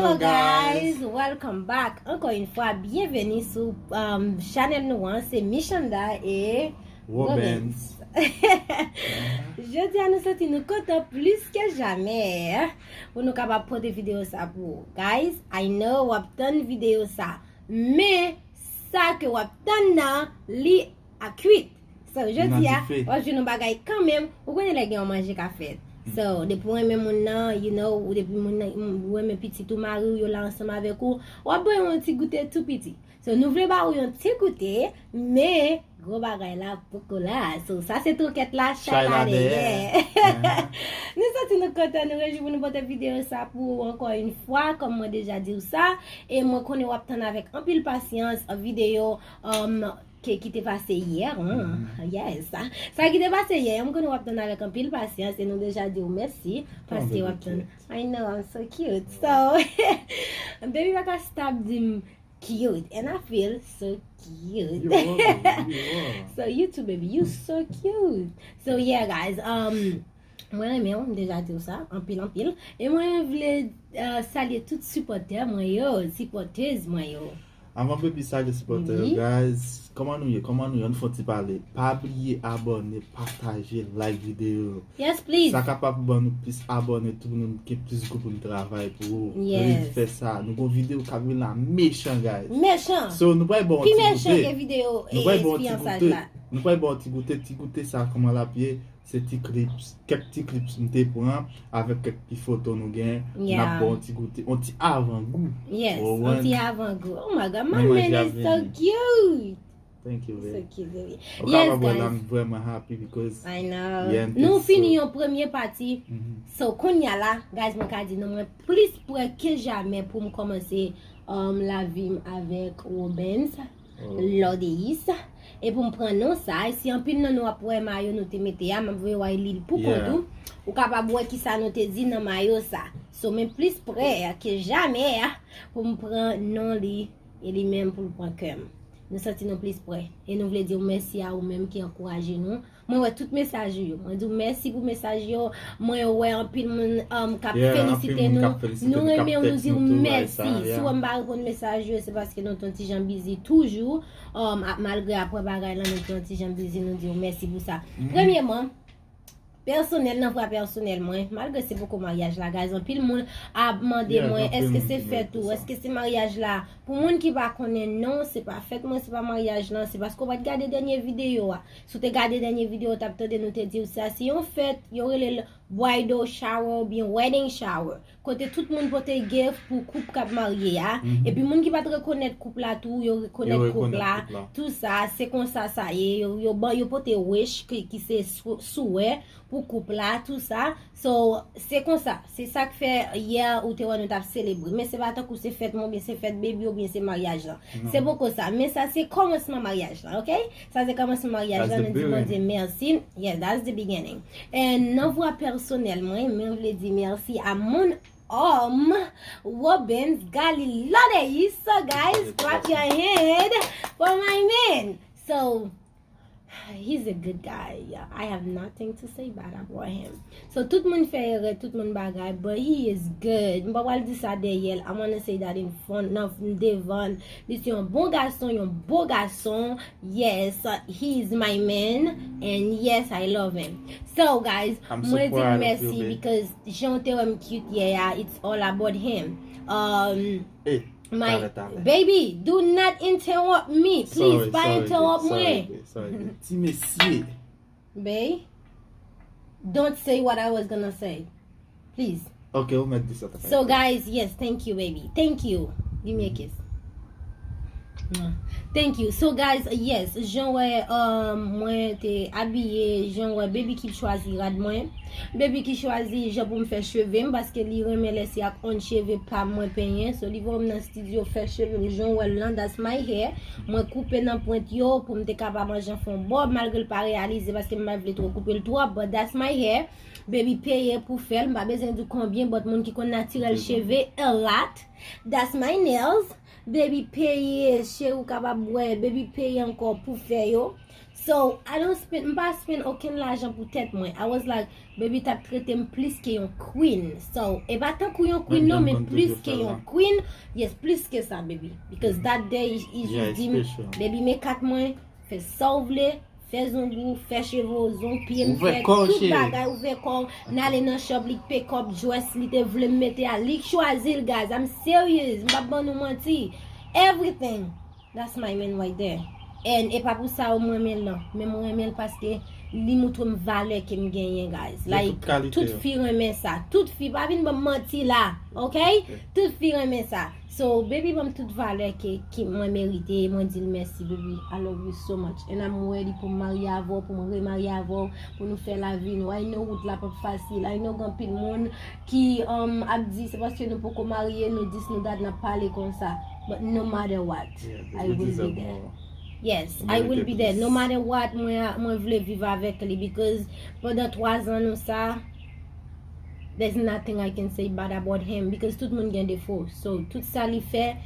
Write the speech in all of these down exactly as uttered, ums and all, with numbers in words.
Hello guys, welcome back. Ankò yon fwa, byenveni sou um, chanèl nou an, se Michanda e Robens. Jodi a nou santi nou kontan plis ke jamè pou nou kapab pote videyo sa pou ou. Guys, I know w ap tann videyo sa, men sa ke w ap tann nan, li a kwit. So, jodi a, w ap jwenn yon bagay kanmenm, ou konnen lè gen yon manje ka fèt. So, depi w renmen moun nan, you know, ou depi moun nan, ou renmen pitit ou, mari w, yo la ansanm avèk ou, w ap bay yon ti goute tou piti. So, nou vle ba ou yon ti goute, men gwo bagay la poko la. So, sa se twokèt la, chay la dèyè. Nou santi nou kontan, nou rejwi pou nou pote videyo sa pou ou ankò yon fwa, kòm mwen deja di w sa. E mwen konnen w ap tann avèk anpil pasyans videyo um, ke ki te pase yè. Yes. Sa ki te pase yè, mwen konnen w ap tann avèk anpil pasyans e nou deja di w mèsi paske w ap tann. I know, I'm so cute. So, baby pa ka stop di m cute and I feel so cute. So you too, baby, you so cute. So yeah, guys, um, mwen renmen w, m deja di w sa, anpil, anpil. E mwen vle uh, salye tout sipòtè mwen yo, sipòtèz mwen yo. Avan baby salye sipòtè yo, guys, kòman nou ye? Kòman nou ye? Ann fè yon ti pale. Pa bliye abòne, pataje, like videyo yo. Yes, please. Sa kapab ban nou plis abòne tou pou nou gen plis gwo pou nou travay pou really fè sa. Nou gon videyo k ap vin la mechan, guys. Mechan. So nou pral ba w ti goute. Pi mechan ke videyo espiyansaj la. Nou pral ba w ti goute, ti goute sa kòman l ap ye. Se ti clips, kèk ti clips m te pran avèk kèk ti foto nou gen. N ap ba w ti goute, yon ti avangou. Yes, yon ti avangou. Oh my God, my man is so cute. Thank you, baby. So cute, baby. Ou kapab wè la, m vrèman happy because I know. Nou fini yon premye pati. So, kounye a la, guys, mwen ka di nou, mwen plis prè ke jamè pou m kòmanse um, lavi m avèk Robens. Lòdeyis. E pou m pran non sa, e si anpil nan nou ap wè mayo nou te mete a, m ap voye w al li l pou kont ou. Ou kapab wè kisa nou te di nan mayo sa. So, men plis prè ke jamè pou m pran non li e li menm pou l pran kè m. Nou santi nou plis prè. E nou vle di w mèsi a ou menm ki ankouraje nou. Mwen wè tout mesaj ou yo. Mwen di w mèsi pou mesaj yo. Mwen wè anpil moun um, k ap felisite nou. Nou renmen w, nou di w mèsi. Si w wè m pa reponn mesaj yo, se paske nou t yon ti jan bizi toujou. Um, malgre apre bagay lan, nou t yon ti jan bizi, nou di w mèsi pou sa. Premyeman, pèsonèl, nan vwa pèsonèl mwen, malgre se poko maryaj la, guys, anpil moun ap mande mwen, èske se fèt ou, èske se maryaj la? Pou moun ki pa konnen, non, se pa fèt mwen, se pa maryaj lan, se paske w pa t gade dènye videyo a. Si w te gade dènye videyo, w t ap tande nou te di w sa se yon fèt, yo rele l bridal shower oubyen wedding shower. Kote tout moun pote gift pou koup k ap marye a. Epi moun ki pa t rekonèt koup la tou, yo rekonèt koup la. Tou sa, se konsa sa ye. Yo, yo, yo pote wish ki, ki se swè pou koup la, tou sa. So, se konsa. Se sa k fè yè ou te wè nou t ap selebre. Men se pa tankou se fèt mwen oubyen se fèt baby oubyen se maryaj lan. Se poko sa. Men sa se kòmansman maryaj lan, ok? Sa se kòmansman maryaj lan, nou di Bondye mèsi. Yeah, that's the beginning. And nan vwa pèsonèl mwen, mwen vle di mèsi a mon homme, Robens Gali Lodeis. So guys, clap your hand for my man. So, he's a good guy. Yeah, I have nothing to say bad about him. So, tout moun fè erè, tout moun bagay, but he is good. M pa pral di sa dèyè l. I wanna say that in front, nan devan l. Li se yon bon gason, yon bo gason. Yes, he is my man. And yes, I love him. So, guys, mwen di l mèsi because jan w te wè m cute yè a, it's all about him. Um, Hey, my talè, talè. Baby, do not interrupt me. Please, pa interrupt mwen. Ti mesye. Babe, don't say what I was gonna say. Please. Ok, ou mèt di sa. So guys, yes, thank you, baby. Thank you. Give me a kiss. Mwah. Thank you. So guys, yes, jan wè um, mwen te abiye, jan wè baby ki chwazi rad mwen. Baby ki chwazi jan pou m fè cheve m paske li renmen lè se ak on cheve pa mwen penyen. So li voye m nan studio fè cheve m jan wè l lan, that's my hair. Mwen koupe nan pwent yo pou m te kapab an jan fè on bob malgre l pa reyalize paske m pa vle twò koupe l twòp, but that's my hair. Baby peye pou fè l, m pa bezwen di w konbyen, but moun ki konn natirèl cheve, a lot. That's my nails. Baby peye, cheri, ou kapab wè, baby peye ankò pou fè yo. So, I don't spend, m pa spend okenn lajan pou tèt mwen. I was like, baby t ap trete m plis ke yon queen. So, e pa tankou yon queen non, men plis ke yon queen. Yes, plis ke sa, baby. Because that day, he just di m, baby, make up mwen, fè sa w vle, fè zong ou, fè cheve w, zong pye m, fè tout bagay, ouvè kò w, n ale nan shop, li k pekòp, dress li te vle m mete a, li k chwazi l, guys. I'm serious, m p ap ban nou manti. Everything. That's my man right there. And e pa pou sa yo m renmen l non. Men m renmen l paske li moutre m valè ke m genyen, guys. Like, tout fi renmen sa. Tout fi, pa vin ban m manti la, ok? Tout fi renmen sa. So, baby ban m tout valè ke, ke mwen merite. Mwen di l mèsi, baby. I love you so much. And I'm ready pou m marye avè w, pou m remarye avè w, pou nou fè lavi nou. I know wout la p ap fasil. I know gen anpil moun ki um, ap di se paske nou poko marye, nou dis nou dat n ap pale konsa. But no matter what, I will be there. Yes, I will be there. No matter what, mwen, mwen vle viv avèk li because pandan twa zan nou sa, there's nothing I can say bad about him because tout moun gen defo. So, tout sa li fè,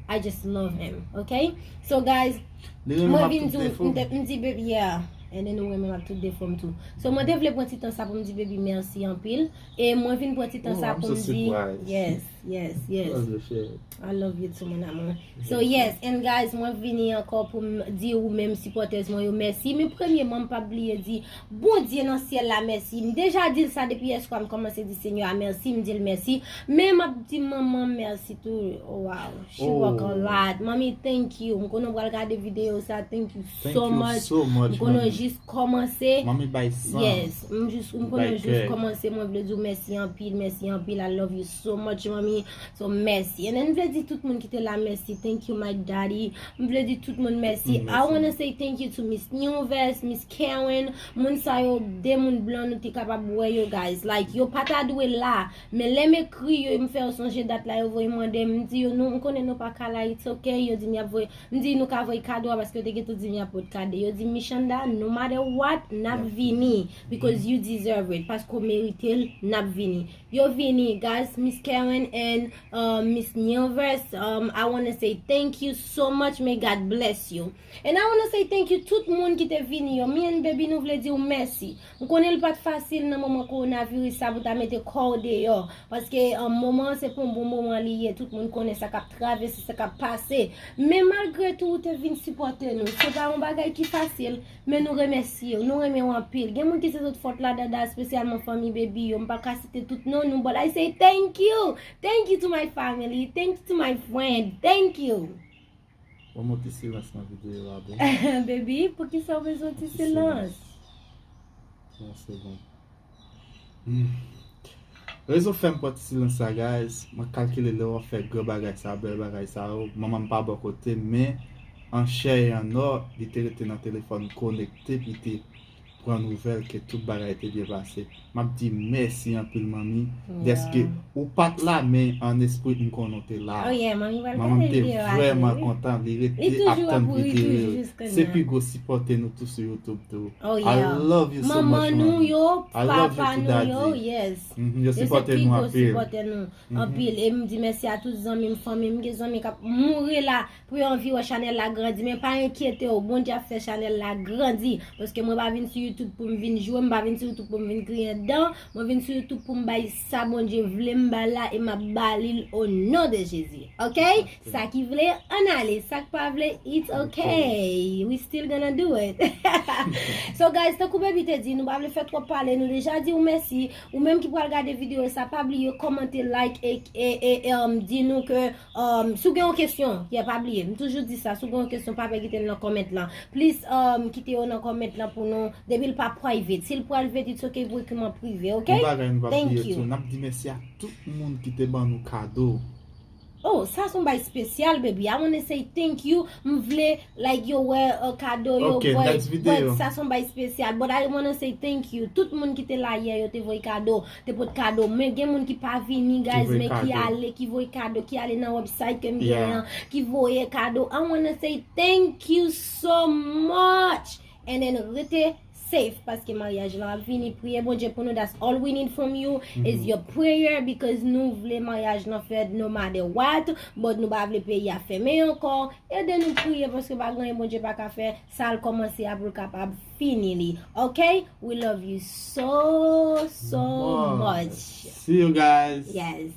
I just love him, ok? So, guys, mwen vin di, m di baby, yeah. And then ou renmen m ak tout defo m tou. So, mwen te vle pran ti tan sa pou m di baby mèsi anpil. E mwen vin pran ti tan sa pou m di, yes, yes, yes. I love you too, mon amour. So, yes, and guys, mwen vini ankò pou m di ou menm sipòtèz mwen yo mèsi. Men premyeman, m p ap bliye di Bondye nan syèl la mèsi. M deja di l sa depi yèswa, m kòmanse di Senyè a mèsi, m di l mèsi. Men m ap di manman m mèsi tou. Oh, wow. She work a lot. Mommy, thank you. M konnen w pral gade videyo sa. Thank you so much. M konnen w jis kòmanse. Mommy bay san. Yes. M jis, m konnen w jis kòmanse. Mwen vle di w mèsi anpil, mèsi anpil. I love you so much, mommy. So, mèsi. And then, m vle di tout moun ki te la, mèsi. Thank you, my daddy. M vle di tout moun mèsi. I wanna say thank you to Miss Newverse, Miss Karen. Moun sa yo, de moun blan nou te kapab wè yo, guys. Like, yo pa ta dwe la. Men lè m ekri yo, m fè yo sonje dat la, yo voye mande m, m di yo, nou, m konnen nou pa ka la, it's ok. Yo di m y ap voye, m di nou ka voye kado a paske yo te gentan di m y ap pot kado. Yo di m, Michanda, no matter what, n ap vini because you deserve it. Paske w merite l, n ap vini. Yo vini, guys, Miss Karen and uh, Miss Newverse, um, I wanna say thank you so much. May God bless you. And I wanna say thank you tout moun ki te vini yo. Me and baby, nou vle di w mèsi. M konnen l pa t fasil nan moman kowonaviris sa pou ta mete kò w deyò. Paske, um, moman an se pa yon bon moman li ye. Tout moun konnen sa k ap travèse, sa k ap pase. Men malgre tou, ou te vin sipòte nou. Se pa yon bagay ki fasil, men nou remèsye w. Nou renmen w anpil. Gen moun ki se sot fòt ladan, espesyalman fanmi baby yo. M pa ka site tout non nou, but I say thank you. Thank you to my family. Thank you to my friend. Thank you. Bon, mete silans nan videyo a, bon. Baby, poukisa w bezwen ti silans? Yon segonn. Hmm. Rezon fè m pran ti silans sa, guys, mwen kalkile lè w ap fè gran bagay sa, bèl bagay sa yo, manman m pa bò kote m, men an chè e an nò, li te rete nan telefòn konekte, li te pran nouvèl ke tout bagay te byen pase. M ap di mèsi anpil, manmi, dèske ou pa t la, men an espri, m konnen w te la. Manman m te vrèman kontan, li rete ap tann videyo yo. Se pi gwo sipòte nou tou sou YouTube tou. I love you so much, manmi. I love you too, daddy. Yo se pi gwo sipòte nou anpil. E m di mèsi a tout zanmi m, fanmi m, gen zanmi k ap mouri la pou yo anvi wè chanèl la grandi, men pa enkyete w, Bondye ap fè chanèl la grandi, paske mwen pa vin sou YouTube pou m vin jwe, m pa vin sou YouTube pou m vin griyen dan, mwen vin sou YouTube pou m bay sa Bondye vle m bay la, e m ap ba li l o non de Jezi, ok? Sa ki vle, ann ale, sa k pa vle, it's ok, we still gonna do it. So guys, tankou baby te di, nou pa vle fè twòp pale, nou deja di w mèsi, ou menm ki pral gade videyo sa, pa bliye kòmante, like, e, e, e, e, um, di nou ke Um, si w gen yon kesyon, yeah, pa bliye, m toujou di sa, si w gen yon kesyon, pa pè kite l nan kòmant lan. Plis, um, kite yo nan kòmant lan pou nou, depi l pa private. Si l private, it's ok pou ekri m an prive, ok? Yon bagay nou pa bliye tou, n ap di mèsi a tout moun ki te ban nou kado. Oh, sa se yon bagay espesyal, baby. I wanna say thank you. M vle, like, yo wè, uh, kado yo, but sa se yon bagay espesyal. But I wanna say thank you. Tout moun ki te la yè, yo te voye kado. Te pot kado. Men gen moun ki pa vini, guys, men ki ale, ki voye kado, ki ale nan website ke m genyen an, ki voye kado. I wanna say thank you so much. And then rete safe, paske maryaj lan ap vini. Priye Bondye pou nou. That's all we need from you is your prayer, because nou vle maryaj lan fèt no matter what, but nou pa vle peyi a fèmen ankò. Ede nou priye, paske pa gen anyen Bondye pa ka fè. Sa l kòmanse a pou l kapab fini li. Ok? We love you so, so much. See you guys. Yes.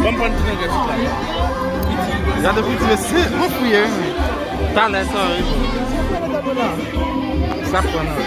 Ban m pran ti nègre sou la. Gade pou di se bon fouye wi. Talè sa wi. Sa pran nan.